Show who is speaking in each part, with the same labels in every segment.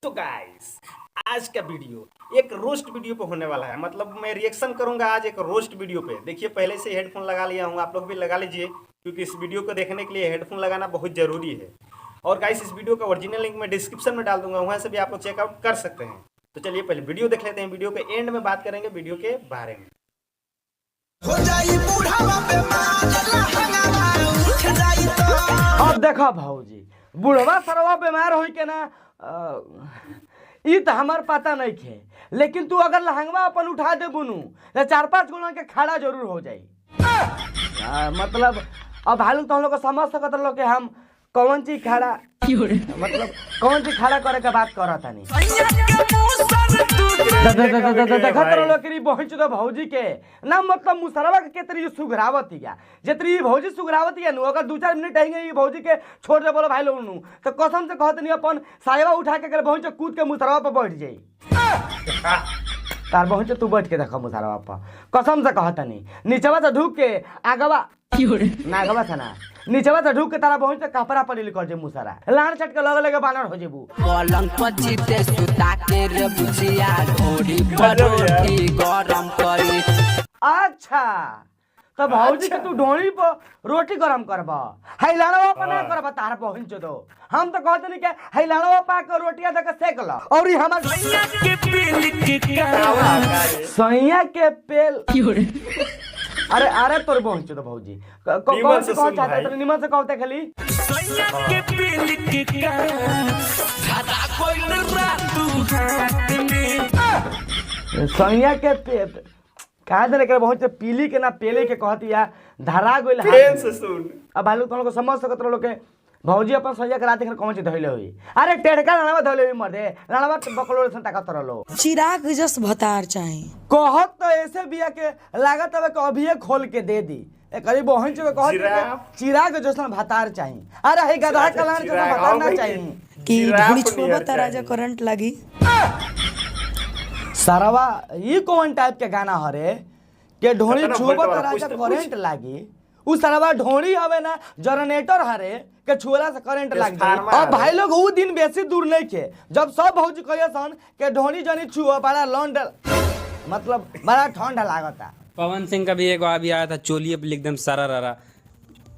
Speaker 1: तो गाइस, आज का वीडियो एक रोस्ट वीडियो पे होने वाला है। मतलब मैं रिएक्शन करूंगा आज एक रोस्ट वीडियो पे। देखिए, पहले से हेडफोन लगा लिया हूं, आप लोग भी लगा लीजिए, क्योंकि इस वीडियो को देखने के लिए हेडफोन लगाना बहुत ज़रूरी है। और गाइस, इस वीडियो का ओरिजिनल लिंक मैं डिस्क्रिप्शन में डाल दूंगा, वहाँ से भी आप लोग चेकआउट कर सकते हैं। तो चलिए, पहले वीडियो देख लेते हैं। वीडियो के एंड में बात करेंगे वीडियो के बारे में।
Speaker 2: हो जाई बूढ़ावा बेमार, लहंगावा उठ जाई तो।
Speaker 3: अब देखो भौजी, बुढ़वा सरवा बीमार होई के ना, ई त हमार पता नहीं खे, लेकिन तू अगर लहंगवा अपन उठा दे बुनू तो चार पांच गुना के खड़ा जरूर हो जाई। मतलब अब हालू तो हम लोग को समझ सकत रहो कि हम कौन चीज खड़ा, मतलब कौन चीज खड़ा करे के बात करत तानी। देखत रहो कि बहिन तो भौजी के ना, मतलब मुसरवा के केतरी सुघरावत या जेतरी ई भौजी सुघरावत या नु, अगर 2-4 मिनट आएंगे ई भौजी के छोड़ दे बोलो भाई लोग नु, तो कसम से कहत नहीं, अपन सायवा उठा के कर बहिन कूद के मुसरवा पर बैठ जाई। तार बहिन, तू बैठ के देखो मुसरवा पर, कसम से कहत नहीं, नीचवा से ढूक के आगवा ना, आगवा था ना, नीचवा से ढूक के तारा बहिन से कपड़ा पर निकल जे, मुसरा लाड़ चट के लगे लगे बानर हो जेबू।
Speaker 4: पलंग पचिते सुता के रे बुचिया, ढोरी पर रोटी गरम करी।
Speaker 3: अच्छा, तो भौजी के तू ढोली पर रोटी गरम करब, है लाड़वा पर ना करब? तार बहिन चो, हम तो कहते नहीं कि है लाड़वा पा के रोटिया दे के सेक ल और ई हमर सैया के पेल। अरे अरे, तोर बहिन चो भौजी
Speaker 1: निमन
Speaker 3: कौन
Speaker 1: से
Speaker 3: से कौन
Speaker 1: सुन
Speaker 3: चाहता
Speaker 1: भाई।
Speaker 3: है? निमन से कहते खाली। सैया के पे कहा देने के बहुत पीली के ना पेले के कहती या धरा गोइल हाथ
Speaker 1: प्रेम
Speaker 3: में।
Speaker 1: से सुन।
Speaker 3: अब भाई लोग, तुम लोग समझ सकत रहो के भौजी अपन सैया के रात कौन चीज धइले होई। अरे, टेढ़का लड़वा धइले होई, मर्दे लड़वा बकलोड़ सन ताकत रहो।
Speaker 5: चिराग जस भतार चाही।
Speaker 3: कहत तो ऐसे बिया के लागत हवे कि अभिये खोल के दे दी। ए करीब बहन चो कहत के
Speaker 1: जिराफ।
Speaker 3: चिराग जसन भातार चाही। अरे हे गधा कलान जसन
Speaker 1: चिराग,
Speaker 3: भातार
Speaker 1: हाँ
Speaker 3: ना
Speaker 1: भाई।
Speaker 3: चाही।
Speaker 5: कि
Speaker 1: जिराफ
Speaker 5: ढोली छुअब
Speaker 1: नियर
Speaker 5: त राजा
Speaker 1: चाही।
Speaker 5: करंट लागी।
Speaker 3: सरवा, ई कौन टाइप के गाना हरे के ढोली
Speaker 1: केतना
Speaker 3: छुअब
Speaker 1: वोल्ट
Speaker 3: त
Speaker 1: वाला?
Speaker 3: राजा
Speaker 1: पूछ तो पूछ।
Speaker 3: करंट लागी? उ सरवा ढोली हवे ना जनरेटर हरे के छुअला से करंट लाग जाई?
Speaker 1: ट्रांसफार्मर
Speaker 3: अब
Speaker 1: हरे।
Speaker 3: भाई लोग, उ दिन बेसी दूर नहीं खे जब सब भौजी कहिए सन के ढोली जनी छुअ, बड़ा लौंड, मतलब बड़ा ठंडा लागता।
Speaker 6: पवन सिंह का भी एक अभी आया था, चोलिए पे लिख दम सारा रारा,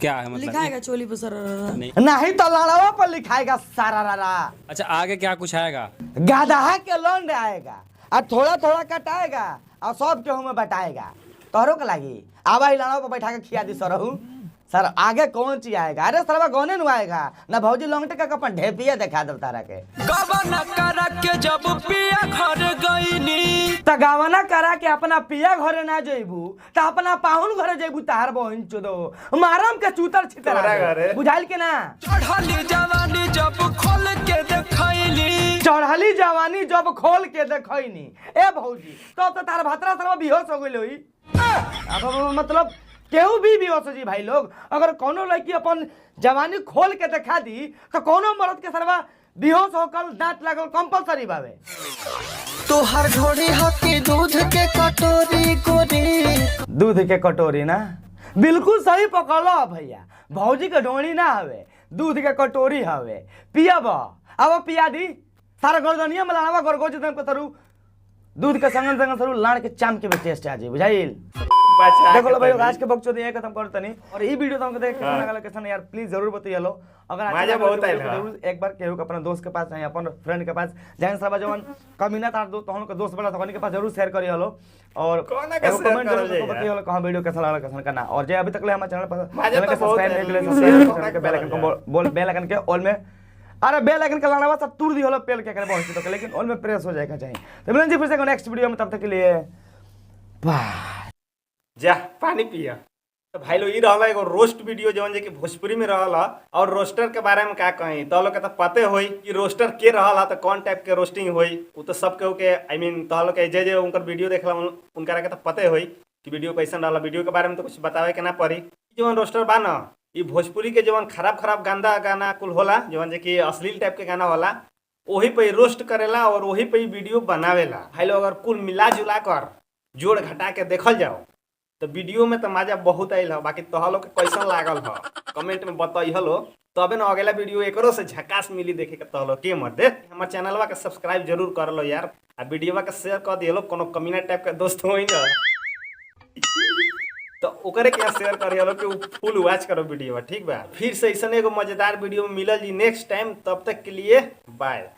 Speaker 6: क्या है मतलब?
Speaker 5: लिखाएगा चोली पर सर?
Speaker 6: नहीं।
Speaker 3: नहीं तो लड़वा पर लिखाएगा सारा रारा।
Speaker 6: अच्छा, आगे क्या कुछ आएगा?
Speaker 3: गधा के लौंड आएगा और थोड़ा थोड़ा कटाएगा और सब केहू में बटाएगा। तोहरो के लागी आवा ही लड़वा पर बैठा के खिया दी सरहू। सर, आगे कौन चीज आएगा? अरे सरवा, गौने नु आएगा ना। भौजी लौंगटे का अपन ढेपिया दिखा दो तारा के।
Speaker 4: गबना करा के जब पिया घर गईनी।
Speaker 3: त गावना करा के अपना पिया घरे ना जइबू त अपना पाहुन घरे जइबू। तार बहन चोदो मारम के चूतर छितरा
Speaker 1: तोरा
Speaker 3: दे।
Speaker 1: घरे।
Speaker 3: बुझाइल के ना?
Speaker 4: चढ़ली जवानी जब खोल के देखैली।
Speaker 3: चढ़ली जवानी जब खोल के देखैनी, ए भौजी, तब तो तार भतरा सरवा बेहोश हो गइल होई। अब मतलब केहू भी बेहोश हो जी। भाई लोग, अगर कोनो लड़की अपन जवानी खोल के देखा दी तो कोनो मर्द के सरवा बेहोश होकर दांत लागल कंपलसरी बावे।
Speaker 2: तोहर ढोरी हकी दूध के कटोरी गोरी।
Speaker 3: दूध के कटोरी ना, बिल्कुल सही पकड़लो भैया। भौजी के ढोली ना हवे, दूध के कटोरी हवे। पियब? अब पिया दी। सारा गर्दनिया में लाड़वा गरगोज दम के तरू दूध के संगन संगन सरू लाड़ के चाम के भी टेस्ट आ जाई, बुझाइल?
Speaker 1: बचा
Speaker 3: देखो
Speaker 1: के
Speaker 3: लो भाई,
Speaker 1: तनी।
Speaker 3: आज के बकचोदी यहीं खत्म करत तनी और ई वीडियो तुमको देख के कैसा लागल, कैसा नहीं यार, प्लीज जरूर बताइए लो। अगर अच्छा
Speaker 1: मजा
Speaker 3: लागल
Speaker 1: बहुत
Speaker 3: तो
Speaker 1: आइल,
Speaker 3: वीडियो को
Speaker 1: हाँ।
Speaker 3: जरूर एक बार केहू के अपना दोस्त के पास चाहे अपन फ्रेंड के पास जाए, सब जवन कमीना तार दोस्त तहन के दोस्त बड़ा तहन के पास जरूर शेयर करिए लो और
Speaker 1: कोना के
Speaker 3: एगो
Speaker 1: शेयर
Speaker 3: कमेंट
Speaker 1: करल
Speaker 3: जरूर
Speaker 1: जाई
Speaker 3: बताइए
Speaker 1: यार?
Speaker 3: लो कहां वीडियो कैसा लागल, कैसा का ना। और जे अभी तक ले हमारे चैनल पर
Speaker 1: मजा
Speaker 3: चैनल
Speaker 1: तो
Speaker 3: के
Speaker 1: बहुत
Speaker 3: सब्सक्राइब नहीं
Speaker 1: आइल।
Speaker 3: करे,
Speaker 1: शेयर
Speaker 3: सब्सक्राइब
Speaker 1: कोना
Speaker 3: चैनल के
Speaker 1: के
Speaker 3: बेल आइकन
Speaker 1: करल
Speaker 3: को बोल बेल आइकन के ऑल में, अरे बेल आइकन के लाड़वा सब तूर दी होलो पेल के करे बहुत तो, लेकिन ऑल में प्रेस हो जाएगा चाहिए। तो मिलेंगे जी फिर से नेक्स्ट वीडियो में, तब तक के लिए बाय।
Speaker 1: जा पानी पिया। तो भाई लोग, ई रहला एगो रोस्ट वीडियो जवन जे कि भोजपुरी में रहला। और रोस्टर के बारे में का कही, तो लोग के तो पते होई कि रोस्टर के रहला, तो कौन टाइप के रोस्टिंग होई। उ तो सब केहू के, I mean तो लोग के जे जे उनकर वीडियो देखला, उनकरा के तो पते होई कि वीडियो कैसन रहला। वीडियो के बारे में तो कुछ बतावे के ना पड़ी। जवन रोस्टर बा ना, ई भोजपुरी के जवन खराब खराब गंदा गाना कुल होला, जवन जे कि अश्लील टाइप के गाना होला, वही पे रोस्ट करेला और वही पे वीडियो बनावेला। भाई लोग, अगर कुल मिला जुला कर जोड़ घटा के देखल जाओ तो वीडियो में तो मजा बहुत आयल है। बाकी तोह लोग के कैसन लागल ह, कमेंट में बताइहलो। तबे न अगला वीडियो एकरो से झकास मिली देखे के तहलो के मत दे। हमर चैनलवा के सब्सक्राइब जरूर कर लो यार, आ वीडियोवा के शेयर कर दियो। कोनो कमीना टाइप के दोस्त होई ना तो ओकरे के शेयर करियो कि उ फुल वॉच करो वीडियो, ठीक बा। फिर से ऐसा एगो मजेदार वीडियो मिलल जी नेक्स्ट टाइम, तब तक के लिए बाय।